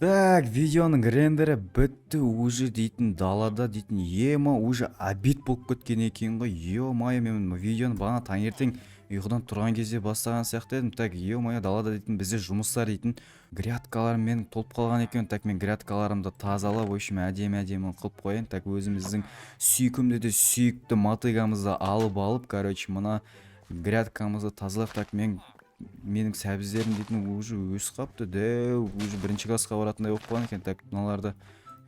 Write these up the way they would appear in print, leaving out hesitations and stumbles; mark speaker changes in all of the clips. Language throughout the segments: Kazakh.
Speaker 1: Так, видеоның рендері бітті уже дейтін, далада дейтін, ема, уже обед болып кеткен екен ғой. Ё-моё, мен видеоны бағана таңертең ұйқыдан тұрған кезде бастаған сияқты едім. Так, ё-моё, далада дейтін бізде жұмыстар дейтін, грядкалармен толып қалған екен. Так, мен грядкаларымды тазалап, в общем, әдемі әдемі қылып қояйын. Так, өзіміздің сүйкімді де сүйікті мотыгамызды алып алып, короче, мына грядкамызды тазалап. Так, менің сәбіздерім дейтін уже өсіп қалыпты дәу, уже бірінші классқа баратындай болып қалған екен. Так, мыналарды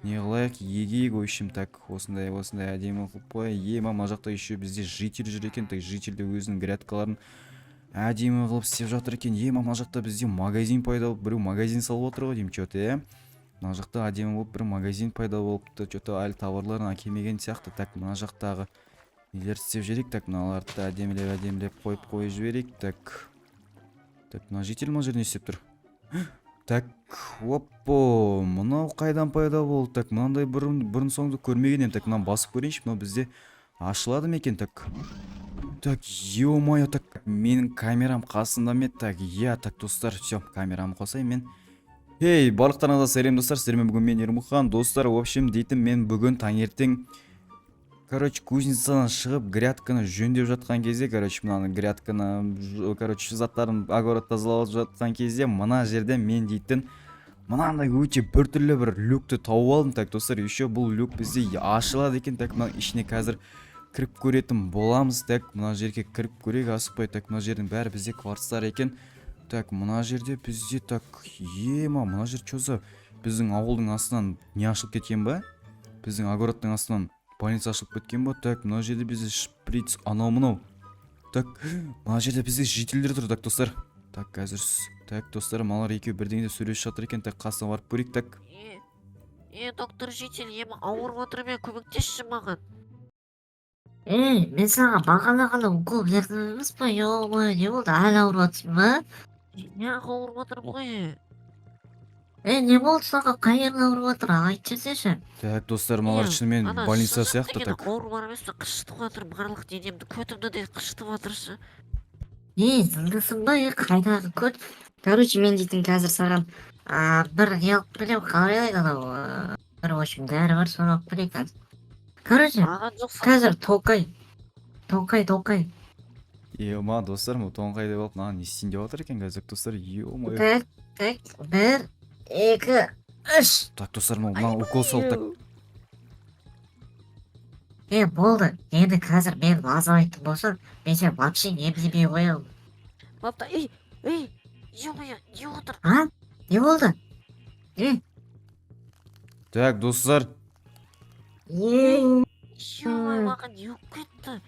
Speaker 1: не қылайық, егейік, в общем. Так, осындай осындай әдемі қылып қояйық. Ема, мына жақта еще бізде житель жүр екен. Так, житель де өзінің грядкаларын әдемі қылып істеп жатыр екен. Ема, мына жақта бізде магазин пайда болып, біреу магазин салып отыр ғой деймін че-то, иә. Мына жақта әдемі болып бір магазин пайда болыпты, че-то әлі товарларын әкелмеген сияқты. Так, мына жақтағы нелерді істеп жіберейік. Так, мыналарды да әдемілеп әдемілеп қойып қойып жіберейік. Так, так, мына житель мына жерде не істеп тұр? Так, оппо, мынау қайдан пайда болды? Так, мынандай бұрын соңды көрмеген едім. Так, мынаны басып көрейінші, мынау бізде ашылады ма екен? Так, так, ё-моё, так, менің камерам қасында ма еді? Так, иә. Так, достар, все, камерамды қосайын мен. Ей, барлықтарыңызға сәлем, достар! Сіздермен бүгін мен, Ермұхан. Достар, в общем, дейтін, мен бүгін таңертең, короче, кузницадан шығып, грядканы жөндеп жатқан кезде, короче, мынаны грядканы, короче, заттарын, огород тазалап жатқан кезде мына жерде мен дейтін мынандай өте біртүрлі бір люкті тауып алдым. Так, достар, еще бұл люк бізде ашылады екен. Так, мына ішіне қазір кіріп көретін боламыз. Так, мына жерге кіріп көрейік асықпай. Так, мына жердің бәрі бізде кварцтар екен. Так, мына жерде бізде, так, ема, мына жер че за, біздің ауылдың астынан не ашылып кеткен ба? Біздің огородтың астынан больница ашылып кеткен ба? Так, мына жерде бізде шприц, анау мынау. Так, мына жерде бізде жительдер тұр. Так, достар, так, қазір так, достар, мыналар екеуі бірдеңе деп сөйлесіп жатыр екен. Так, қасына барып көрейік. Так.
Speaker 2: Е, е, доктор житель, ем, ауырып жатырмын мен, көмектесші маған.
Speaker 3: Ей, мен саған бағана ғана укол бердім емес па? Ё-моё, не болды, әлі ауырып жатырсың ба?
Speaker 2: Неғып ауырып жатырмын ғой, е.
Speaker 3: Ей, не болды саған, қай жерің ауырып жатыр, айтып жіберсеңші.
Speaker 1: Так, достар, мыналар
Speaker 2: Е,
Speaker 1: шынымен
Speaker 2: ана
Speaker 1: больница
Speaker 2: шұжық
Speaker 1: сияқты.
Speaker 2: деген
Speaker 1: Так.
Speaker 2: ауру бар емес пе, қышытып жатыр барлық денемді, көтімді де қышытып жатыршы.
Speaker 3: Ей, зыңдысың ба, е, қайдағы көт? Короче, мен дейтін қазір саған бір не алып келемін, қалай еді анау, бір, в общем, дәрі бар, соны алып келейін қазір. Короче,
Speaker 2: Маған жоқ.
Speaker 3: қазір тоқай, тоқай, тоқай.
Speaker 1: Ема, достар, мынау тоңқай деп алып, мынаған не істейін деп жатыр екен қазір, достар, ё-моё?
Speaker 3: Так, так, бір, екі, үш.
Speaker 1: Так, достар, мынау мына укол салды. Так.
Speaker 3: Е, болды, енді қазір мен мазалайтын болсам, мен сені вообще емдемей қоямын.
Speaker 2: Бапта, ей, ей, ё-моё, не отыр?
Speaker 3: А? Не болды? Е,
Speaker 1: Так, достар.
Speaker 3: Е,
Speaker 2: Ё-моё, маған не болып кетті?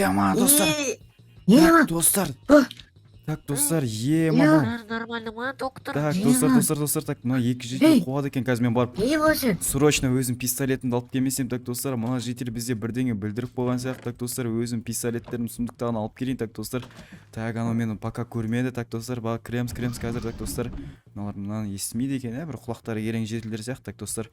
Speaker 1: Ема, достар.
Speaker 3: Е, ема,
Speaker 1: Так, достар.
Speaker 3: А!
Speaker 1: Так, достар, ема,
Speaker 3: Я.
Speaker 1: мынау.
Speaker 2: Бәрі нормально ма, доктор?
Speaker 1: Так,
Speaker 3: Ема.
Speaker 1: достар, достар, достар, так, мына екі житель
Speaker 3: Ей!
Speaker 1: қуады екен. Қазір мен барып
Speaker 3: не болды?
Speaker 1: срочно өзім пистолетімді алып келмесем. Так, достар, мына житель бізде бірдеңе бүлдіріп қойған сияқты. Так, достар, өзім пистолеттерімді сундуктан алып келейін. Так, достар, так, анау мені пока көрмеді. Так, достар, кіреміз, кіреміз қазір. Так, достар, мыналар мынаны естімейді екен, иә, бір құлақтары керең жительдер сияқты. Так, достар,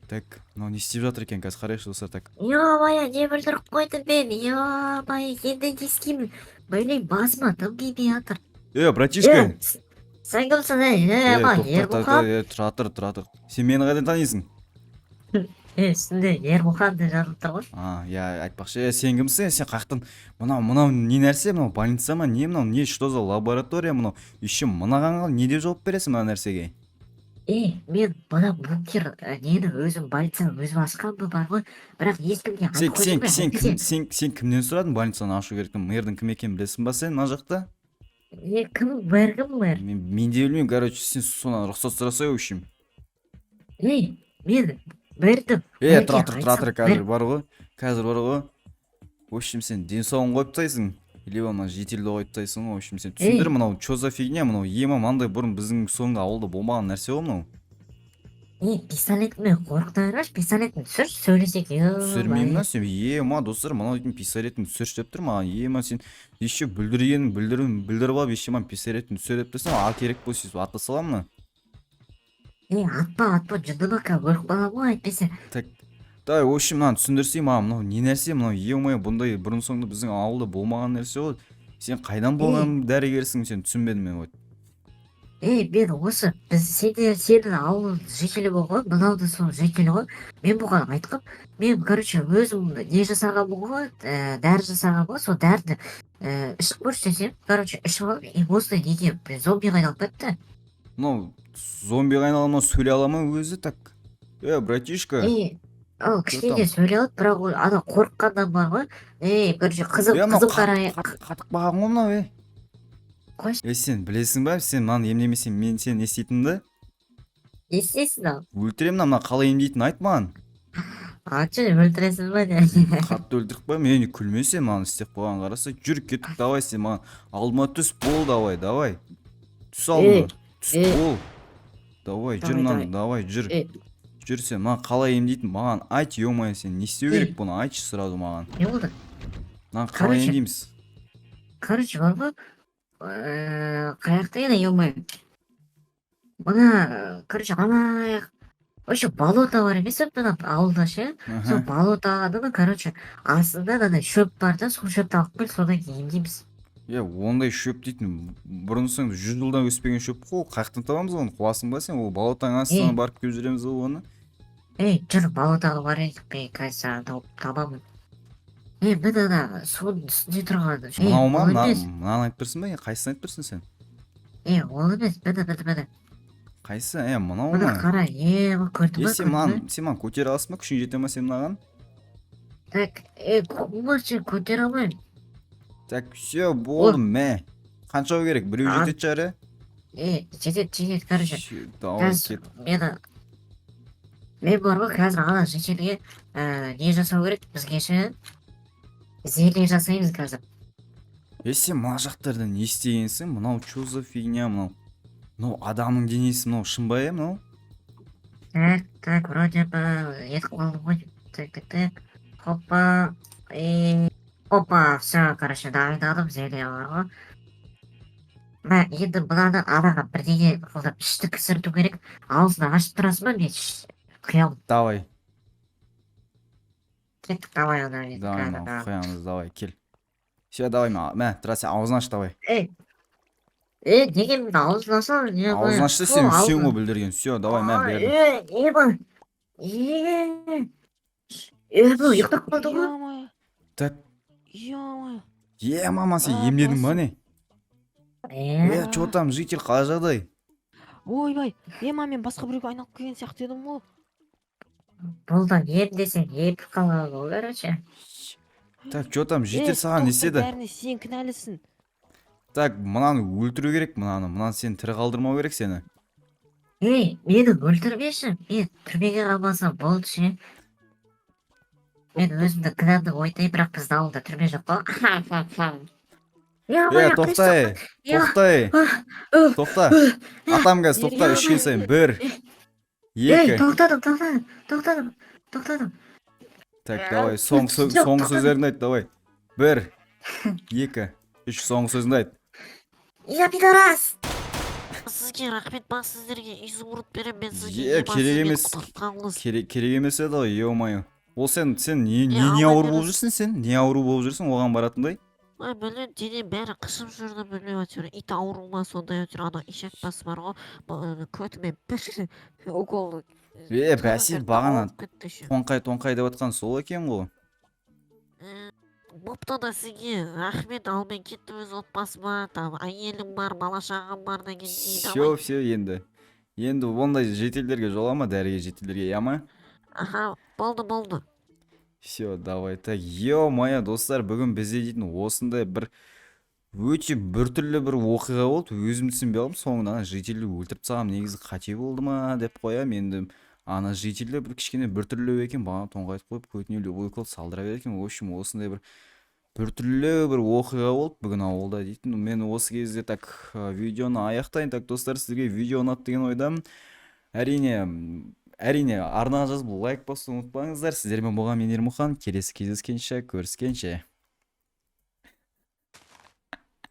Speaker 1: так, мынау не істеп жатыр екен қазір, қарайықшы, достар. Так.
Speaker 3: Ё-моё, не бүлдіріп қойдым мен? Ё-моё, енді не істеймін? Блин, басыма дым кимей жатыр.
Speaker 1: Е, братишка.
Speaker 3: Е, сен кімсің, ей?
Speaker 1: Е,
Speaker 3: Ема,
Speaker 1: тоқта,
Speaker 3: Ермұхан?
Speaker 1: Е, тұра тұр, тұра тұр, сен мені қайдан танисың?
Speaker 3: Е, үстінде Ермұхан деп жазылып тұр ғой.
Speaker 1: А, иә, айтпақшы, е, сен кімсің, сен қаяқтан? Мынау не нәрсе? Мынау больница ма, не мынау, не, что за лаборатория мынау? Еще мынаған не деп жауап бересің мына нәрсеге?
Speaker 3: Е, мен мына бункер, нені өзім, больницаны өзім ашқанмын бар ғой, бірақ ешкімге
Speaker 1: Сен
Speaker 3: айтып
Speaker 1: сен
Speaker 3: қойдым.
Speaker 1: Сен кім, сен кімнен сұрадың больницаны ашу керек? Мэрдің кім екенін білесің ба сен мына жақта?
Speaker 3: Е, кім мэр, кім мэр?
Speaker 1: Мен де білмеймін. Короче, сен содан рұқсат сұрасай, в общем.
Speaker 3: Ей, мен мэрді
Speaker 1: Е,
Speaker 3: мэрге
Speaker 1: тұра тұр, тұра тұр.
Speaker 3: айтсам,
Speaker 1: Қазір
Speaker 3: мэр
Speaker 1: бар ғой, қазір бар ғой, в общем, сен денсаулығын қойып тастайсың или ана жительді қойып тастайсың ғой. В общем, сен түсіндір, мынау че за фигня мынау? Ема, мынандай бұрын біздің соңғы ауылда болмаған нәрсе ғой мынау.
Speaker 3: Е, пистолетімен қорқыта бермеші, пистолетін түсірші, сөйлесек.
Speaker 1: Түсірмеймін да сен. Ема, достар, мынау дейтін пистолетін түсірші деп тұр маған. Ема, сен еще бүлдіргенін бүлдіріп бүлдіріп алып, еще маған пистолетін түсір деп тұрсың. Ал керек болса, сөйтіп ата саламын мына.
Speaker 3: Е, атпа, атпа, жындыма, қазір өліп қаламын ғой әйтпесе.
Speaker 1: Так, давай, в общем, мынаны түсіндірсей маған, мынау не нәрсе мынау? Е, бұндай бұрын соңды біздің ауылда болмаған нәрсе ғой. Сен қайдан болған дәрігерсің сен? Түсінбедім мен вот.
Speaker 3: Ей, мен осы біз сенде, сенің ауылың жителі ғой, мынау да сол жителі ғой. Мен бұған айтқам, мен, короче, өзім не жасағанмын ғой, дәрі жасағанмын ғой, сол дәріні ішіп көрші десем, короче, ішіп алып, и осындай неге зомбиға айналып кетті.
Speaker 1: Мынау зомбиға айнала ма, сөйлей ала ма өзі? Так, е, братишка.
Speaker 3: Ей, ол кішкене
Speaker 1: там?
Speaker 3: Сөйлей алады, бірақ ол ана қорыққаннан бар ғой. Ей, короче, қызым,
Speaker 1: Е, мынау
Speaker 3: қызым, қарай.
Speaker 1: Қатып қалған ғой мынау, е.
Speaker 3: Қойшы.
Speaker 1: Е, сен білесің ба, сен мынаны емдемесең, мен сені не істейтінімді?
Speaker 3: Не істейсің ал?
Speaker 1: Өлтіремін. Мына қалай емдейтінін айт маған.
Speaker 3: А че, өлтіресің ба, не?
Speaker 1: Қатты өлтіріп қоямын. Мені күлмесе, маған істеп қойған қараса. Жүр, кеттік, давай, сен маған алдыма түс, бол, давай, давай, түс алдыма түс.
Speaker 3: Ей.
Speaker 1: Бол, давай, жүр.
Speaker 3: Давай,
Speaker 1: Мынаны, давай, жүр.
Speaker 3: Ей.
Speaker 1: Жүр, сен маған қалай емдейтін маған айт, ё-моё, сен не істеу
Speaker 3: Ей.
Speaker 1: керек, бұны айтшы сразу маған.
Speaker 3: Не болды?
Speaker 1: Мынаны қалай
Speaker 3: Короче.
Speaker 1: емдейміз?
Speaker 3: Короче, бар ғой, қай жақта еді, ё-моё, мына, короче, ана жақ, вообще болото бар емес пе мына ауылда ше? Сол болотоның, короче, астында ана шөп бар да, сол шөпті алып кел, содан кейін емдейміз.
Speaker 1: Е, ондай шөп дейтін бұрын соңды 100 жылдан өспеген шөп қой ол. Қай жақтан табамыз оны? Қуасың ба сен? Ол болотоның астынан
Speaker 3: Ей.
Speaker 1: барып келіп жүреміз ғой оны.
Speaker 3: Ей, жүр, болотоға барайық, мен қазір саған тауып табамын. Ей, міне, ана судың үстінде тұрған. Ей,
Speaker 1: Мынау ма?
Speaker 3: ол емес.
Speaker 1: Мынаны айтып тұрсың ба, е, қайсысын айтып тұрсың сен?
Speaker 3: Ей, ол емес, міне, міне, міне.
Speaker 1: Қайсысы, е, мынау
Speaker 3: Міне,
Speaker 1: ма?
Speaker 3: қара, е, көрдің
Speaker 1: Е,
Speaker 3: ба,
Speaker 1: сен
Speaker 3: көрдің ба?
Speaker 1: маған, сен маған көтере аласың ба? Күшің жете ма сен мынаған?
Speaker 3: Так, ей, сен көтере алмаймын.
Speaker 1: Так, все, болды, мә. Қанша керек? Біреу
Speaker 3: А.
Speaker 1: жететін шығар, иә?
Speaker 3: Ей, жетеді, жетеді, короче.
Speaker 1: Всё, давай,
Speaker 3: Қазір
Speaker 1: кет.
Speaker 3: Мені, мен бар ғой, қазір ана жителге не жасау керек бізге ше, зелье жасаймыз қазір.
Speaker 1: Е, сен мына жақтарда не істегенсің? Мынау че за фигня мынау? Мынау адамның денесі, мынау шын ба, е, мынау?
Speaker 3: Так, так, вроде бы етіп қалдым ғой. Так, так, так, хоппа, и опа, все, короче, дайындадым зелье бар ғой. Мә, енді мынаны анаға бірдеңе қылып ішті кісірту керек. Аузын ашып тұрасың ба, мен құямын.
Speaker 1: Давай.
Speaker 3: Кеттік, давай, ана енді
Speaker 1: Давай.
Speaker 3: қазір,
Speaker 1: Мынау
Speaker 3: давай.
Speaker 1: құямыз, давай, кел. Все, давай, мә, мә, тұра, сен аузын аш, давай.
Speaker 3: Ей, ей, неге мен аузын ашамын, не?
Speaker 1: Аузын ашты, сен, сен ғой бүлдірген. Все, давай, мә, бердім.
Speaker 3: Е, не бар? Е, е, бұл ұйықтап қалды ғой.
Speaker 2: Ё-моё,
Speaker 1: Так.
Speaker 2: ё-моё.
Speaker 1: Е, мама, сен
Speaker 2: А,
Speaker 1: емдедің ба,
Speaker 2: басым.
Speaker 1: не?
Speaker 3: Е,
Speaker 1: Е, че там, житель, қалай жағдай?
Speaker 2: Ойбай, ема, мен басқа біреуге айналып келген сияқты едім ғой.
Speaker 3: Бұл да ем десең еміп қалған ғой, короче.
Speaker 1: Так, че там, житель,
Speaker 2: Е,
Speaker 1: саған не
Speaker 2: доктор,
Speaker 1: істеді?
Speaker 2: Бәріне сен кінәлісің.
Speaker 1: Так, мынаны өлтіру керек, мынаны, мынаны сен тірі қалдырмау керек сені.
Speaker 3: Ей, мені өлтірмеші, мен түрмеге қалмасам болды ше. Мен өзімді кінәмді мойындаймын, бірақ біздің ауылда түрме жоқ қой.
Speaker 1: Е, тоқта, е, тоқта, е, тоқта. Атам қазір, тоқта, үшке сайын. Бір,
Speaker 3: Ей,
Speaker 1: екі.
Speaker 3: Тоқтадым, тоқтадым, тоқтадым, тоқтадым.
Speaker 1: Так, давай, соңғы
Speaker 3: Жоқ,
Speaker 1: соңғы
Speaker 3: тоқтадым.
Speaker 1: сөздеріңді айт, давай. Бір, екі, үш, соңғы сөзіңді айт.
Speaker 3: Я пидорас!
Speaker 2: Сізге рахмет, ба, сіздерге изумруд беремін мен сізге.
Speaker 1: Е,
Speaker 2: Ема,
Speaker 1: керек
Speaker 2: сіз мені
Speaker 1: емес.
Speaker 2: құтқарып.
Speaker 1: Керек емес еді ғой, ё-моё. Ол сен не, не,
Speaker 2: Е,
Speaker 1: не
Speaker 2: алла
Speaker 1: ауру болып
Speaker 2: берсін.
Speaker 1: жүрсің сен? Не ауру болып жүрсің оған баратындай?
Speaker 2: Ой, білмеймін, денем бәрі қышып жүрді, білмеймін, әйтеуір ит ауру ма, сондай, әйтеуір ана ишак басы бар ғой, көтіме бір укол
Speaker 1: Е,
Speaker 2: тығып
Speaker 1: бәсе,
Speaker 2: жіберді,
Speaker 1: бағана
Speaker 2: ауырып кетті еще.
Speaker 1: Тоңқай, тоңқай деп жатқан сол екен ғой.
Speaker 2: Бопты да, сізге рахмет, ал мен кеттім өз отбасыма, там әйелім бар, бала шағам бар дегендей.
Speaker 1: Все,
Speaker 2: Давай.
Speaker 1: все, енді. Енді ондай жительдерге жолама, дәрігер жительдерге, я ма?
Speaker 2: Аха, болды, болды.
Speaker 1: Все, давай. Так, ё-моё, достар, бүгін бізде дейтін осындай бір өте біртүрлі бір оқиға болды. Өзім түсінбей қалдым. Соңында ана жительді өлтіріп тастағанмын. Негізі қате болды ма деп қоямын. Енді ана жительді бір кішкене біртүрлі екен, бағана тоңқайтып қойып, көтіне любой укол салдыра береді екен. В общем, осындай бір біртүрлі бір оқиға болды бүгін ауылда дейтін. Мен осы кезде, так, видеоны аяқтайын. Так, достар, сіздерге видео ұнады деген ойдамын. Әрине, арнаға жазып, лайк басуды ұмытпаңыздар. Сіздермен болған мен, Ермұхан. Келесі кездескенше, көріскенше.